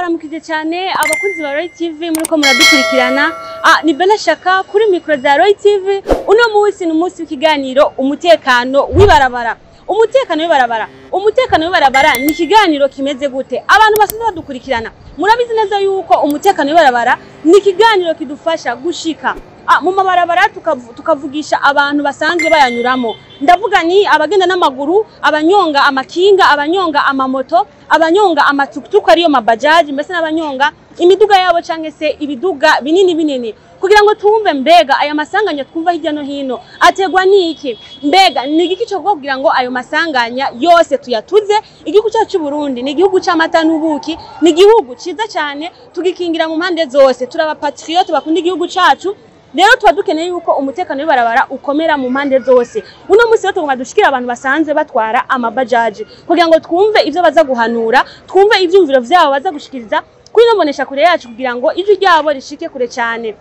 Ndabaramukije cyane abakunzi ba Roy TV muriko muradukurikirana. Ni Bella Shaka kuri micro za Roy TV. Uno munsi ni umunsi w'ikiganiro umutekano w'ibarabara. Umutekano w'ibarabara. Umutekano w'ibarabara ni ikiganiro kimeze gute? Abantu basanzwe badukurikirana murabizi neza yuko umutekano w'ibarabara ni ikiganiro kidufasha gushika mu mabarabara tukavugisha abantu basanzwe bayanyuramo. Ndavuga ni abagenda n'amaguru, abanyonga amakinga, abanyonga amamoto, abanyonga amatukutuku ariyo mabajaji, mbese n'abanyonga imiduga yabo canke se ibiduga binini binini, kugira ngo tumve mbega aya masanganya twumva hirya no hino ategwa niki, mbega ni igiki cyo kugira ngo ayo masanganya yose tuyatuze. Igihugu cyacu Burundi ni igihugu c'amata n'ubuki, ni igihugu ciza cyane, tugikingira mu mpande zose, turaba patriote bakunda igihugu cacu. Rero tuba dukeneye yuko umutekano w'ibarabara ukomera mu mpande zose. Uno munsi rero tugomba dushikira abantu basanzwe batwara amabajaji kugira ngo twumve ivyo baza guhanura, twumve ivyumviro vyabo baza gushikiriza kuri ino mbonesha kure yacu kugira ngo ijwi ryabo rishike kure cyane.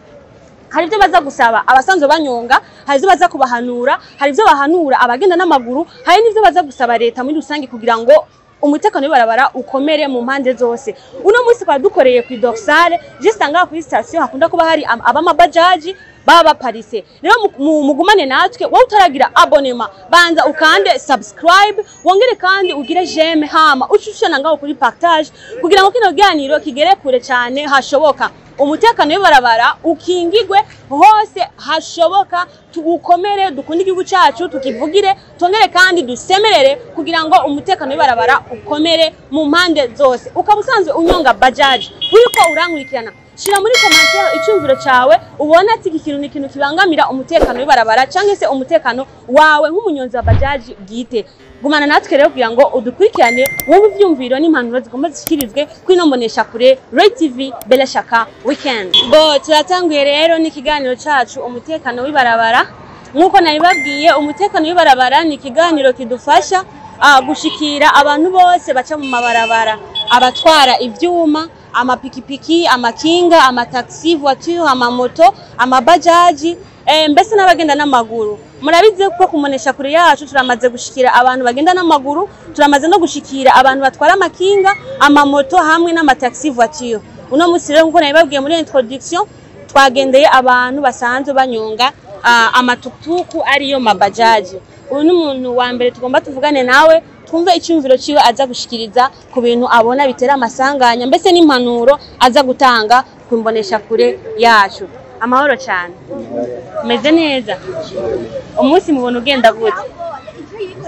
Hari ivyo baza gusaba abasanzwe banyonga, hari ivyo baza kubahanura, hari ivyo bahanura abagenda n'amaguru, hari n'ivyo baza gusaba leta muri rusange kugira ngo umutekano w'ibarabara ukomere mu mpande zose. Uno munsi kwa dukoreye ku Dorsale, juste ngaha kuri station hakunda kuba hari abamabajaji baba baparise. Rero mugumane natwe, wowe utaragira abonnement banza ukande subscribe, wongere kandi ugire j'aime, hama ucushana ngaho kuri partage kugira ngo kino kiganiro kigere kure cyane hashoboka. Umutekano w'ibarabara ukingigwe hose hashoboka, tugukomere, dukunde igihugu cyacu, tukivugire, tongere kandi dusemerere kugira ngo umutekano w'ibarabara ukomere mu mpande zose. Ukaba usanzwe unyonga bajaji uriko urankurikirana, shira muri commentaire icyumviro cyawe ubona ati iki kintu ni ikintu kibangamira umutekano w'ibarabara cyangwa se umutekano wawe nk'umunyonzi wa bajaji bwite. Gumana natwe rero kugira ngo udukurikirane wumve ivyumviro n'impanuro zigomba zishikirizwe kuri ino mbonesha kure Roy TV Bella Shaka Weekend. Bo turatanguye rero n'ikiganiro cacu umutekano w'ibarabara. Nkuko nabibabwiye, umutekano w'ibarabara ni ikiganiro kidufasha gushikira abantu bose baca mu mabarabara, abatwara ivyuma, amapikipiki, amakinga, amataxi voiture, amamoto, amabajaji, mbese n'abagenda n'amaguru. Murabizi ko kumonesha kure yacu turamaze gushikira abantu bagenda n'amaguru, turamaze no gushikira abantu batwara amakinga, amamoto hamwe n'amataxi voiture. Uno munsi rero nkuko nabibabwiye muri introduction, twagendeye abantu basanzwe banyonga amatukutuku ariyo mabajaji. Uyu ni umuntu wa mbere tugomba tuvugane nawe, twumve icyumviro ciwe aza gushikiriza ku bintu abona bitera amasanganya, mbese n'impanuro aza gutanga ku mbonesha kure yacu. Amahoro cyane, meze neza. Umunsi mubona ugenda gute?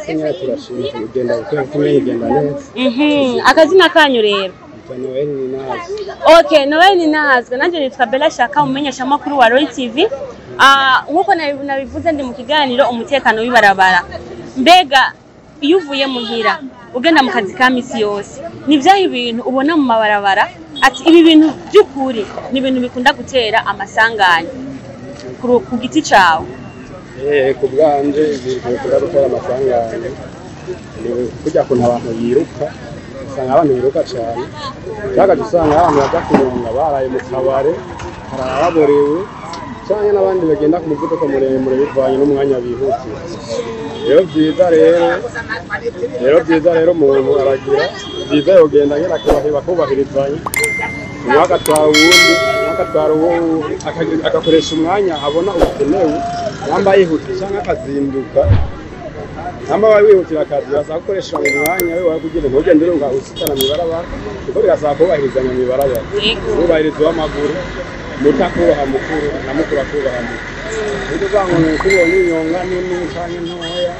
Nyine turashima, tugenda gukora neza. Akazina kanyu rero? Nitwa Noel Ninazi. Okay, Noel Ninahazwe. Nanje nitwa Bella Shaka, umumenyesha makuru wa Roy TV. Nkuko nabivuze ndi mu kiganiro umutekano w'ibarabara. Mbega iyo uvuye muhira ugenda mu kazi ka misi yose, ni vyahe ibintu ubona mu mabarabara ati ibi bintu by'ukuri ni ibintu bikunda gutera amasanganya ku giti cawe? Ku bwanje ibintu bikunda gutera amasanganya ni kujya kuntu abantu biruka, usanga abantu biruka cyane, cyangwa usanga abantu baja kunyonga baraye mu kabare, harara baborewe, canke n'abandi bagenda ku muvuduko muremure bivanye n'umwanya bihutira. Rero byiza rero umuntu aragira byiza yogenda nyine akubahiriza kubahirizanya, umwe agatwara uwundi, umwe agatwara uwo, agakoresha umwanya abona ukenewe, namba yihutira canke akazinduka, namba wihutira akazi birasaba gukoresha umwanya we kugira ntugende urunga usitana mw'ibarabara, kuko birasaba kubahirizanya mw'ibarabara, kubahiriza uw'amaguru, muto akubaha mukuru na mukuru akubaha muto. Niyo uvuga ngo ni uko ubonye inyonga nini canke ntoya,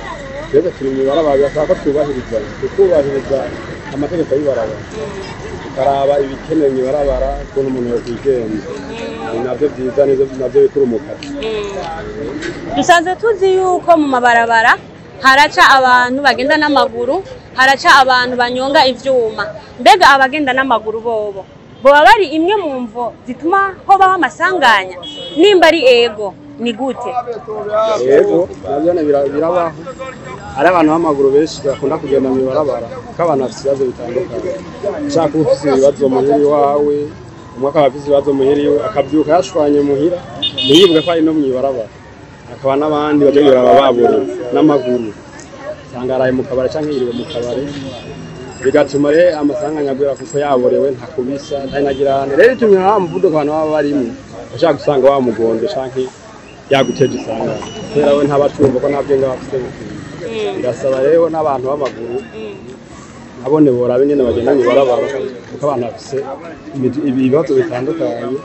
twese turi mw'ibarabara, birasaba ko twubahirizanya, tukubahiriza amategeko y'ibarabara, tukaraba ibikenewe mw'ibarabara ukuntu umuntu yokwigenza. Ni navyo vyiza, nivyo navyo bikuru mu kazi. Dusanzwe tuzi yuko mu mabarabara haraca abantu bagenda n'amaguru, haraca abantu banyonga ivyuma. Mbega abagenda n'amaguru bobo boba bari imwe mu mvo zituma hobaho amasanganya? Nimba ari ego, ni gute? Yego, navyo birabaho. Hari abantu b'amaguru benshi bakunda kugenda mw'ibarabara, kuko abantu bafise ibibazo bitandukanye. Ushaka kuba ufise ibibazo muhira iwawe, umwe akaba afise ibibazo muhira iwe, akavyuka yashwanye muhira, ntiyibuke ko ari no mw'ibarabara. Hakaba n'abandi baja mw'ibarabara baborewe n'amaguru, usanga araye mu kabare canke yiriwe mu kabare, Bigatuma rero amasanganya agwira kuko yaborewe ntakubisa ntanagirane. Rero itumye wa muvuduko abantu baba barimwo ushaka gusanga wamugonze canke yaguteje isanganya, kubera we ntabacumva ko nta bwenge aba afise bukwiye. Birasaba rero n'abantu b'amaguru nabone borabe ingene bagenda mw'ibarabara, kuko abantu bafise ibibazo bitandukanye.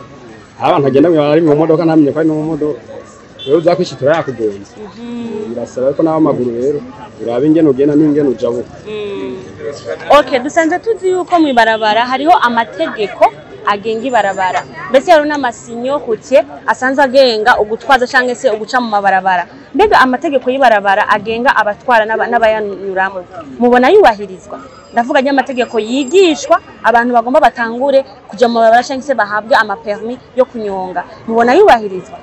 Hari abantu bagenda mw'ibarabara ari mu modoka ntamenye ko ari no mu modoka, rero uza kwishitura yakugonze. Birasaba ko n'ab'amaguru rero urabe ingene ugenda n'ingene ujabuka. Okay, dusanzwe tuzi yuko mw'ibarabara hariho amategeko agenga ibarabara, mbese hariho n'amasinyo routier asanzwe agenga ugutwaza canke se uguca mu mabarabara. Mbega amategeko y'ibarabara agenga abatwara n'abayanyuramwo mubona yubahirizwa? Ndavuga ry'amategeko yigishwa abantu bagomba batangure kuja mu mabarabara canke se bahabwe amapermis yo kunyonga, mubona yubahirizwa?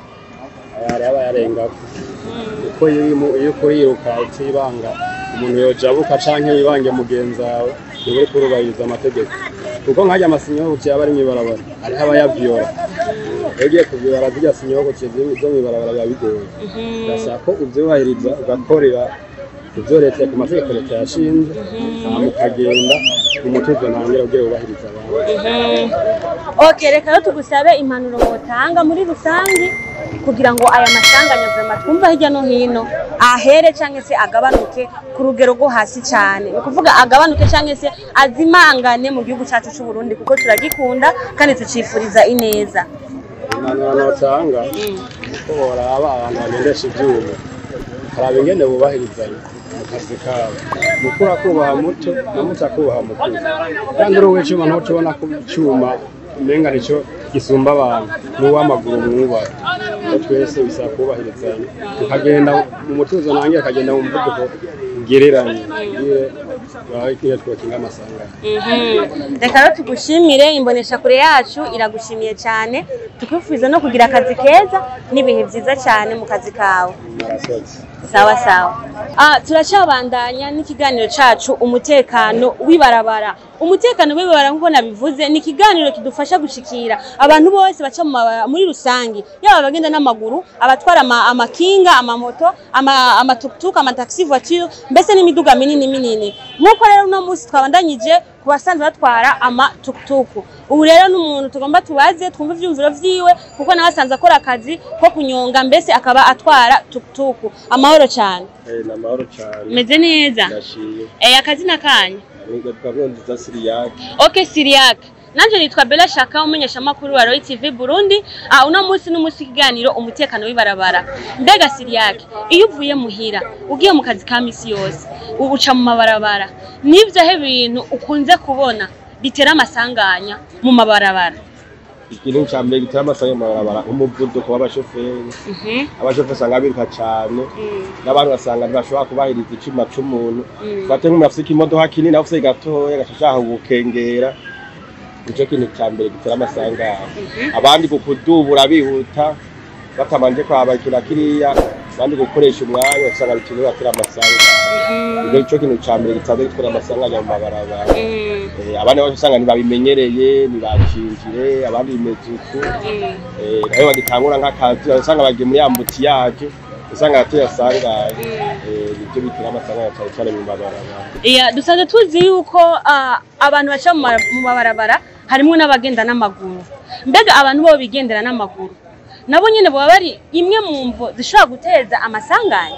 Hari abayarengako, kuko iyo uriko uriruka utibanga umuntu yojabuka canke wibange mugenzi wawe, niba uriko urubahiriza amategeko. Kuko nk'arya amasinyo routier aba ari mw'ibarabara hariho abayavyola. Iyo ugiye kuvyola zirya sinyo routier zo mw'ibarabara biba bigoye. Birasaba ko uvyubahiriza ugakorera ivyo leta ku mategeko leta yashinze, hama ukagenda umutuzo ntangere ugiye wubahiriza abantu. Okay, reka rero tugusabe impanuro wotanga muri rusangi kugira ngo aya masanganya vraiment twumva hirya no hino ahere canke se agabanuke ku rugero rwo hasi cane, ni ukuvuga agabanuke canke se azimangane mu gihugu cacu c'u Burundi, kuko turagikunda kandi tucifuriza ineza. Impanuro notanga ko boraba abantu bagendesha ivyuma, bakaraba ingene bubahirizanya mu kazi kabo. Mukuru akubaha muto na muto akubaha mukuru, kandi uri uw'icuma ntuca ubona ko icuma umenga nico gisumba abantu, n'uw'amaguru mwubahe. Rero twese bisaba kubahirizanya, tukagenda mu mutuzo nange akagenda mu muvuduko ngereranye, kugira twokinga amasanganya. Reka rero tugushimire, imboneshakure yacu iragushimiye cyane, tukwifuriza no kugira akazi keza n'ibihe vyiza cyane mu kazi kawe. Murakoze. Sawa sawa. Turacabandanya n'ikiganiro cacu umutekano w'ibarabara. Umutekano w'ibarabara nkuko nabivuze ni ikiganiro kidufasha gushikira abantu bose baca mu mabarabara muri rusangi, yaba abagenda n'amaguru, abatwara amakinga, amamoto, amatukutuku, amataxi voiture, mbese n'imiduga minini minini. Nkuko rero uno munsi twabandanyije ku basanzwe batwara amatukutuku. Ubu rero n'umuntu tugomba tubaze twumve ivyumviro vyiwe, kuko nawe asanzwe akora akazi ko kunyonga, mbese akaba atwara tukutuku. Amahoro cyane. Ni amahoro cyane. Meze neza. Ndashimye. Akazina kanyu? Nitwa Nkurunziza Siriyake. Okay, Siriyake. Nanje nitwa Bella Shaka, umumenyesha makuru wa Roy TV Burundi. Uno munsi n'umunsi ikiganiro umutekano w'ibarabara. Mbega Siriyake, iyo uvuye muhira ugiye mu kazi ka misi yose, uca mu mabarabara, nivyo he bintu ukunze kubona bitera amasanganya mu mabarabara? Ikintu ca mbere gitera amasanganya mu mabarabara umuvuduko w'abashoferi. Abashoferi usanga biruka cane, n'abantu basanga ntibashobora kubahiriza icuma c'umuntu. Fate nk'umuntu afise ikimodoka kinini, afise gatoya agaca ashaka gukengera. Nico kintu ca mbere gitera amasanganya. Abandi kukudubura bihuta batabanje kwaba iki na kiriya, abandi gukoresha umwanya usanga bituma batera amasanganya. Nico kintu ca mbere gisanzwe gitera amasanganya mu mabarabara. Abandi bose usanga ntibabimenyereye, ntibacinjire, abandi bimeze uku. Nayo bagitangura nk'akazi, usanga bagiye muri ambutiyaje, usanga atuyasanganye. Nivyo bitera amasanganya cane cane mu mabarabara. Iya, dusanzwe tuzi yuko abantu baca mu mabarabara harimwo n'abagenda n'amaguru. Mbega abantu bo bigendera n'amaguru nabo nyene boba bari imwe mu mvo zishobora guteza amasanganya?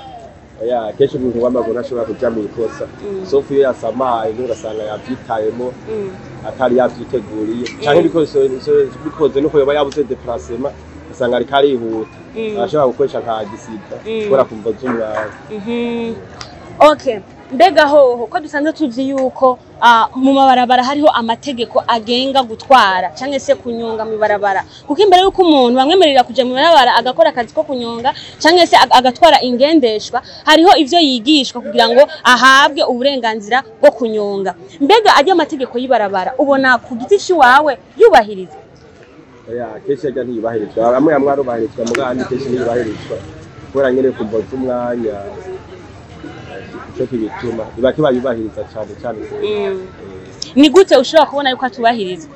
Oya, kenshi umuntu w'amaguru ashobora kuja mu ikosa, sofu iyo yasamaye ugasanga yavyitayemo atari yavyiteguriye, canke bikoze nuko yoba yabuze déplacement, usanga ariko arihuta, arashobora gukoresha nka gisida kubera kumva z'umwanya. Okay, mbega hoho ko dusanzwe tuzi yuko mu mabarabara hariho amategeko agenga gutwara canke se kunyonga mu ibarabara, kuko imbere yuko umuntu bamwemerera kuja mu ibarabara agakora akazi ko kunyonga canke se agatwara ingendeshwa, hariho ivyo yigishwa kugira ngo ahabwe uburenganzira bwo kunyonga. Mbega arya amategeko y'ibarabara ubona ku giti ciwawe yubahirizwa? Oya, kenshi arya ntiyubahirizwa, amwe amwe arubahirizwa, mugabo andi kenshi ntiyubahirizwa kubera nyene kumva z'umwanya, ico kibituma biba kibayubahiriza cane cane. Ni gute ushobora kubona yuko atubahirizwa?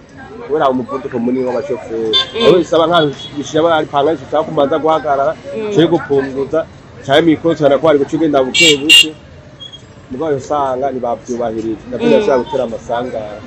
Kubera umuvuduko munini w'abashoferi, aho bisaba nka bishira baripanga bisaba kumanza guhagarara, cyo gupunguza canke mikoro cyane ko ari guca ugenda buke buke. Mugabo usanga ntibavyubahirije, navyo birashobora gutera amasanganya.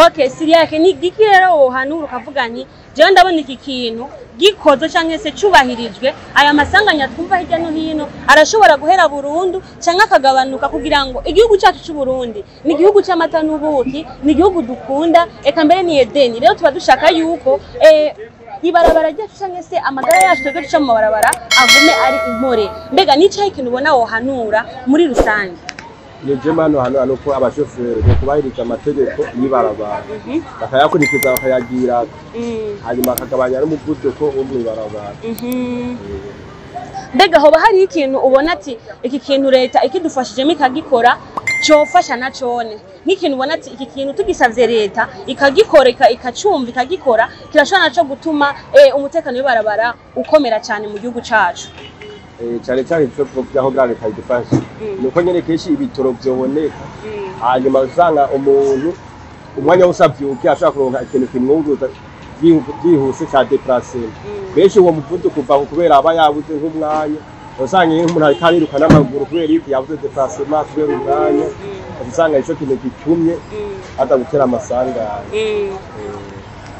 Okay, Siriyake, ni giki rero wohanura ukavuga nti jewe ndabona iki kintu gikozwe canke se cubahirijwe, aya masanganya twumva hirya no hino arashobora guhera burundu canke akagabanuka, kugira ngo igihugu cacu c'u Burundi ni igihugu c'amata n'ubuki, ni igihugu dukunda, eka mbere ni Edeni. Rero tuba dushaka yuko ibarabara ryacu canke se amagara yacu twebwe duca mu mabarabara agume ari impore. Mbega ni icahe ikintu ubona wohanura muri rusange? Ni je mano hano nuko abashoferi bo kubahiriza amategeko y'ibarabara, bakayakurikiza, bakayagira, hanyuma akagabanya n'umuvuduko wo mw'ibarabara. Mbega hoba hari ikintu ubona ati iki kintu leta ikidufashijemo ikagikora cofasha na cone, nk'ikintu ubona ati iki kintu tugisavye leta ikagikora, ikacumva ikagikora, kirashobora naco gutuma umutekano w'ibarabara ukomera cane mu gihugu cacu? Cane cane ico twovuga ko leta idufasha nuko nyene kenshi ibitoro vyoboneka, hanyuma usanga umuntu umwanya wose avyuke ashobora kuronka ikintu kimwunguruza byihuse ca déplacement. Benshi uwo muvuduko uva kubera aba yabuze nk'umwanya. Usanga iyo umuntu ariko ariruka n'amaguru kubera yuko yabuze déplacement, kubera umwanya, usanga ico kintu gitumye aza gutera amasanganya.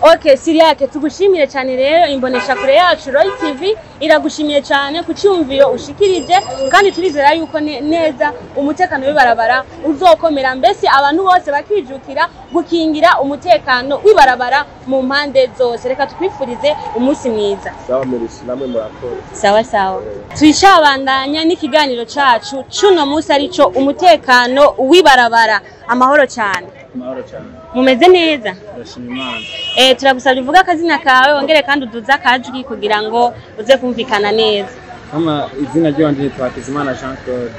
Okay, Siriyake, tugushimire cyane. Rero imbonesha kure yacu Roy TV iragushimiye cyane ku cyumviro ushikirije, kandi turizera yuko neza umutekano w'ibarabara uzokomera, mbese abantu bose bakijukira gukingira umutekano w'ibarabara mu mpande zose. Reka tukwifurize umunsi mwiza. Sawa, merci, namwe murakoze. Sawa sawa. Twicabandanya n'ikiganiro cacu cuno munsi, arico umutekano w'ibarabara. Amahoro cyane. Amahoro cyane. Mumeze neza? Ndashima Imana. Turagusabye uvuge akazina kawe, wongere kandi uduze akajwi kugira ngo uze kumvikana neza. Kama izina ryanje nitwa Hakizimana Jean Claude.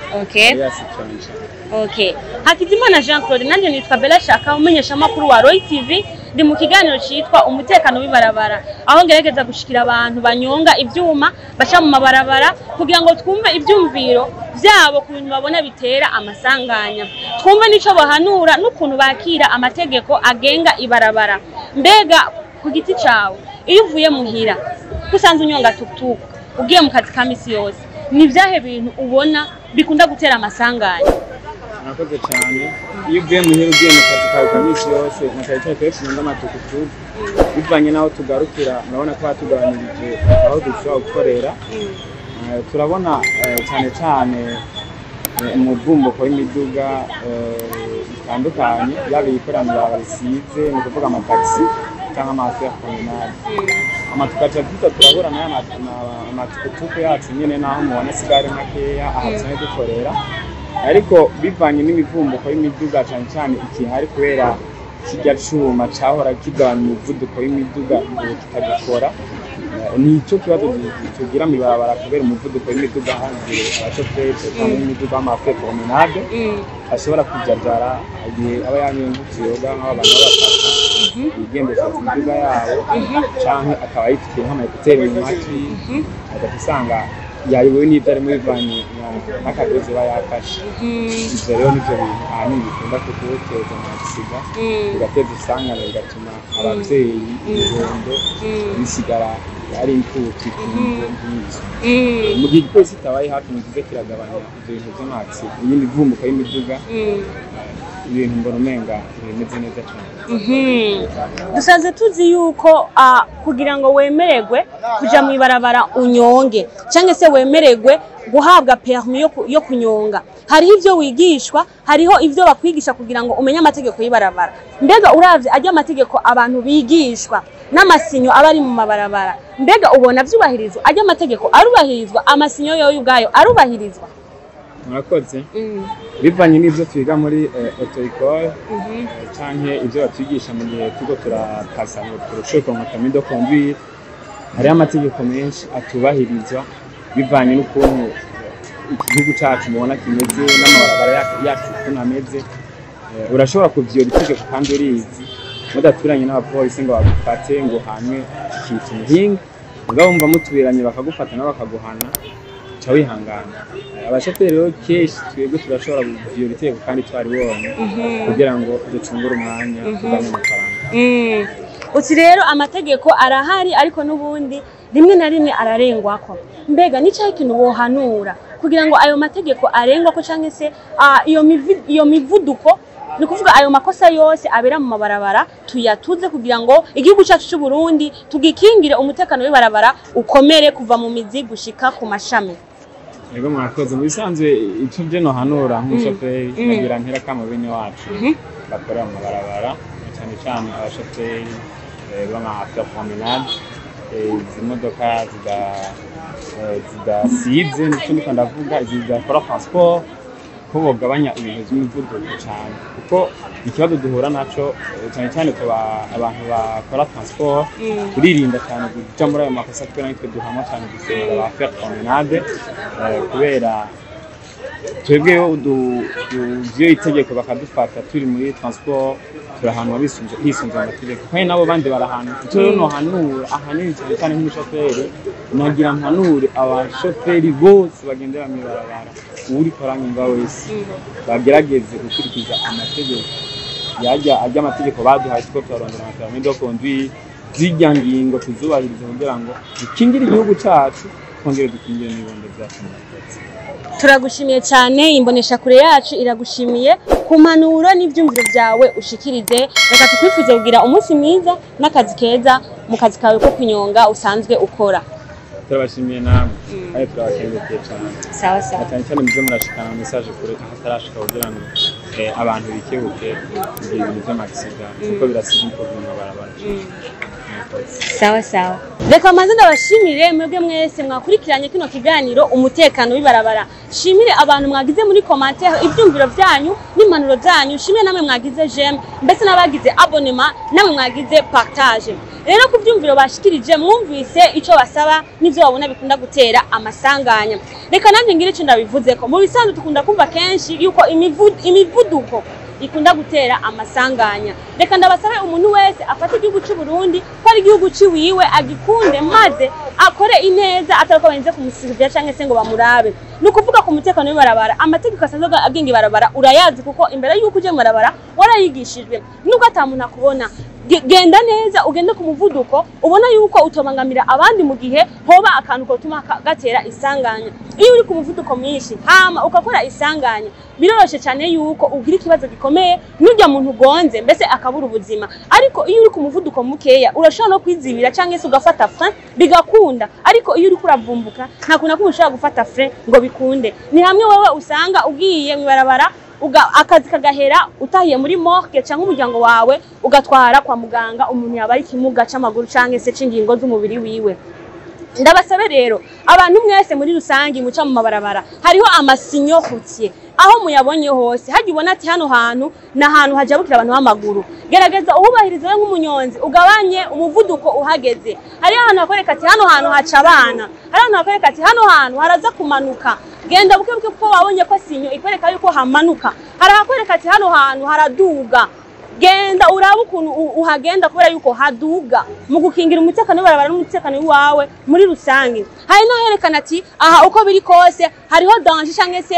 Alias Chanja. Okay. Hakizimana Jean Claude, nanjye nitwa Bella Shaka, umenyesha amakuru wa Roy TV. Ndi mu kiganiro citwa umutekano w'ibarabara, aho ngerageza gushikira abantu banyonga ivyuma, baca mu mabarabara, kugira ngo twumve ivyumviro vyabo ku bintu babona bitera amasanganya, twumve n'ico bahanura n'ukuntu bakira amategeko agenga ibarabara. Mbega ku giti cawe, iyo uvuye muhira, usanze unyonga tukutuku, ugiye mu kazi ka misi yose, ni vyahe bintu ubona bikunda gutera amasanganya? Murakoze cyane. Iyo uvuye muhira ugiye mu kazi kawe ka misi yose, na cyane cyane twese tunyonga amatukutuku, bivanye n'aho tugarukira, murabona ko batugabanirije aho dushobora gukorera. Turabona cyane cyane umuvumbuko w'imiduga itandukanye, yaba iyikoranira risize, ni ukuvuga amatagisi cyangwa ama affaires communales. Tukaca duza turabura nayo amatukutuku yacu nyine, naho mubona asigaye ari makeya aha dusanzwe dukorera, ariko bivanye n'imivumbuko y'imiduga cyane cyane ikihari kubera kirya cuma cahora kigabanya umuvuduko w'imiduga ubu kitagikora. Nico kibazo tugira mw'ibarabara kubera umuvuduko w'imiduga, hagiye abashoferi cyangwa imiduga y'ama affaires communales ashobora kujajara igihe aba yanyoye nk'utuyoga, nk'abantu b'abapapa bigendesha ku miduga yabo, canke akaba yifitiye nk'ama écouteurs mu matwi, agaca usanga yayobewe n'ivyo arimwo bivanye n'akagozi aba yafashe. Ivyo rero nivyo bintu ahanini bikunda kuduteza amasida, bigateza isangane, bigatuma abavyeyi ibibondo bisigara ari imfuvyi ku mvo nk'izo. Mu gihe igipolisi kitabaye hafi ngo kize kiragabanya ivyo bintu vy'amakisi, iyi mivumbuko y'imiduga, ibintu mbona umenga ntibimeze neza cane. Dusanzwe tuzi yuko kugira ngo wemererwe kuja mw'ibarabara unyonge, cyangwa se wemererwe guhabwa permis yo kunyonga, hariho ivyo wigishwa, hariho ivyo bakwigisha kugira ngo umenye amategeko y'ibarabara. Mbega uravye ajya amategeko abantu bigishwa n'amasinyo aba ari mu mabarabara, mbega ubona vyubahirizwa? Ajya amategeko arubahirizwa? Amasinyo yoyo ubwayo arubahirizwa? Murakoze. Bivanye n'ivyo twiga muri auto-école canke ivyo batwigisha mu gihe turiko turapasa ngo turashobore kuronka permis de conduire, hariho amategeko menshi atubahirizwa bivanye n'ukuntu iki gihugu cacu mubona kimeze n'amabarabara yacu ukuntu ameze. Urashobora kuvyora itegeko kandi urizi, mudaturanye n'abapolisi ngo bagufate ngo uhanwe, kikita umuhinga. Mugabo wumva mutubiranye bakagufata nabo bakaguhana, uca wihangana. Abashoferi rero kenshi twebwe turashobora kuvyora itegeko kandi twaribonye kugira ngo ducungure umwanya, tugabanye amafaranga. Uti rero amategeko arahari, ariko n'ubundi rimwe na rimwe ararengwako. Mbega ni cyahe ikintu wohanura kugira ngo ayo mategeko arengwa ko canke se iyo mivuduko, ni ukuvuga ayo makosa yose abera mu mabarabara tuyatuze, kugira ngo igihugu cyacu cy'u Burundi tugikingire, umutekano w'ibarabara ukomere kuva mu mizi gushika ku mashami. Yego, mwakoze. Mu bisanzwe icyo byo nohanura nk'umushoferi, nagira ntera kamo bene wacu bakorera mu mabarabara, na cyane cyane abashoferi b'ama promenade, izi modoka zidasize, nicyo ndiko ndavuga, izi zidakora transport, ko bogabanya ibintu by'imivuduko cyane, kuko ikibazo duhura naco, cyane cyane tuba abantu bakora transport, turirinda cyane kuja muri ayo makosa kubera nitwe duhamwa cyane gusumba ba faire promenade, kubera twebweho ivyo itegeko bakadufata turi muri transport, turahanwa bisunze hisunze amategeko, kandi nabo bandi barahanwa. Icyo rero nohanura ahanini cyane cyane nk'umushoferi, nagira mpanure abashoferi bose bagendera mw'ibarabara, uwuriko aranyumva wese, bagerageze gukurikiza amategeko yajya ajya amategeko baduhaye tuko turarondera ama permis de conduire. Zirya ngingo tuzubahirize kugira ngo dukingire igihugu cacu, twongere dukingire n'ibibondo vyacu. Murakoze. Turagushimiye cyane, imboneshakure yacu iragushimiye ku mpanuro n'ibyumviro byawe ushikirize. Reka tukwifuze kugira umunsi mwiza n'akazi keza mu kazi kawe ko kunyonga usanzwe ukora. Turabashimiye namwe kandi turabakengurukiye cyane. Sawa sawa. Na cyane cyane muze murashikana message kure aho atarashika, kugira ngo abantu bikebuke kugira ibintu vy'ama accident, kuko birasiga imfuvyi mu mabarabara. Murakoze. Sawa sawa. Reka manze ndabashimire mwebwe mwese mwakurikiranye kino kiganiro umutekano w'ibarabara. Shimire abantu mwagize muri commentaire ibyumviro byanyu n'impanuro zanyu. Shimire namwe mwagize j'aime, mbese n'abagize abonnement, namwe mwagize partage. Rero ku byumviro bashikirije, mwumvise ico basaba n'ivyo babona bikunda gutera amasanganya. Reka nanjye ngire ico ndabivuzeko. Mu bisanzwe dukunda kumva kenshi yuko imivuduko ikunda gutera amasanganya. Reka ndabasabe, umuntu wese afate igihugu cy'u Burundi ko ari igihugu ciwiwe, agikunde, maze akore ineza atari ko barinze kumusivya canke se ngo bamurabe. Ni ukuvuga ku mutekano w'ibarabara, amategeko asanzwe agenga ibarabara urayazi, kuko imbere y'uko uje mu barabara warayigishijwe. Nubwo ata muntu akubona, genda neza, ugende ku muvuduko ubona yuko utobangamira abandi mu gihe hoba akantu kotuma gatera isanganya. Iyo uri ku muvuduko mwinshi hama ukakora isanganya, biroroshe cyane yuko ugira ikibazo gikomeye n'urya muntu ugonze, mbese akabura ubuzima. Ariko iyo uri ku muvuduko mukeya, urashobora no kwizibira cyangwa se ugafata frein bigakunda. Ariko iyo uriko uravumbuka, nta kuntu na kumwe ushobora gufata frein ngo bikunde. Ni hamwe wewe usanga ugiye mw'ibarabara, akazi kagahera utahiye muri morgue, cyangwa umuryango wawe ugatwara kwa muganga umuntu yaba ari ikimuga c'amaguru canke se c'ingingo z'umubiri wiwe. Ndabasabe rero abantu mwese muri rusangi muca mu mabarabara, hariho ama signaux routiers. Aho muyabonye hose, hajya ubona ati hano hantu ni ahantu hajabukira abantu b'amaguru, gerageza uhubahirize we nk'umunyonzi, ugabanye umuvuduko uhageze. Hariho ahantu hakwereka ati hano hantu haca abana, hari ahantu hakwereka ati hano hantu haraza kumanuka, genda buke buke kuko wabonye ko signe ikwereka yuko hamanuka. Hari ahakwereka ati hano hantu haraduga, genda urabe ukuntu uhagenda kubera yuko haduga, mu gukingira umutekano w'ibarabara n'umutekano w'iwawe muri rusange. Hari n'aherekana ati aha uko biri kose hariho danger canke se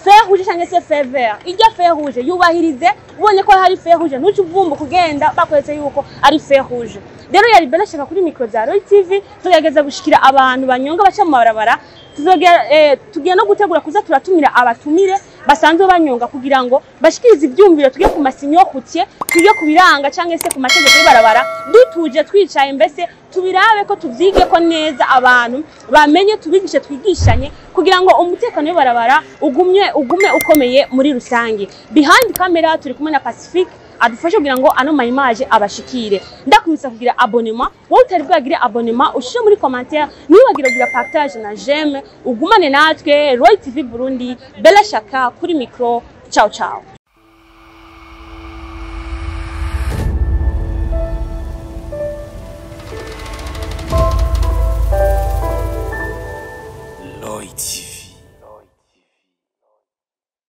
feu rouge canke se feu vert. Irya feu rouge yubahirize. Ubonye ko hari feu rouge, ntuce uvumbuka ugenda bakweretse yuko ari feu rouge. Rero yari Bella Shaka kuri micro za Roy TV. Tugerageza gushikira abantu banyonga baca mu mabarabara. Tuzogera tugiye no gutegura kuza turatumira abatumire basanzwe banyonga kugira ngo bashikirize ivyumviro, tugiye ku ma signaux routiers, tugiye ku biranga canke se ku mategeko y'ibarabara, dutuje twicaye, mbese tubirabe ko tuvyige ko neza, abantu bamenye, tubigishe, twigishanye kugira ngo umutekano w'ibarabara ugume ukomeye muri rusange. Behind camera turi kumwe na Pacifique adufashe kugira ngo ano ma image abashikire. Ndakwibutsa kugira abonnement wowe utari bwagire abonnement, ushire muri commentaire, ntiwibagire kugira partage na j'aime. Ugumane natwe, Roy TV Burundi, Bella Shaka kuri micro. Ciao ciao.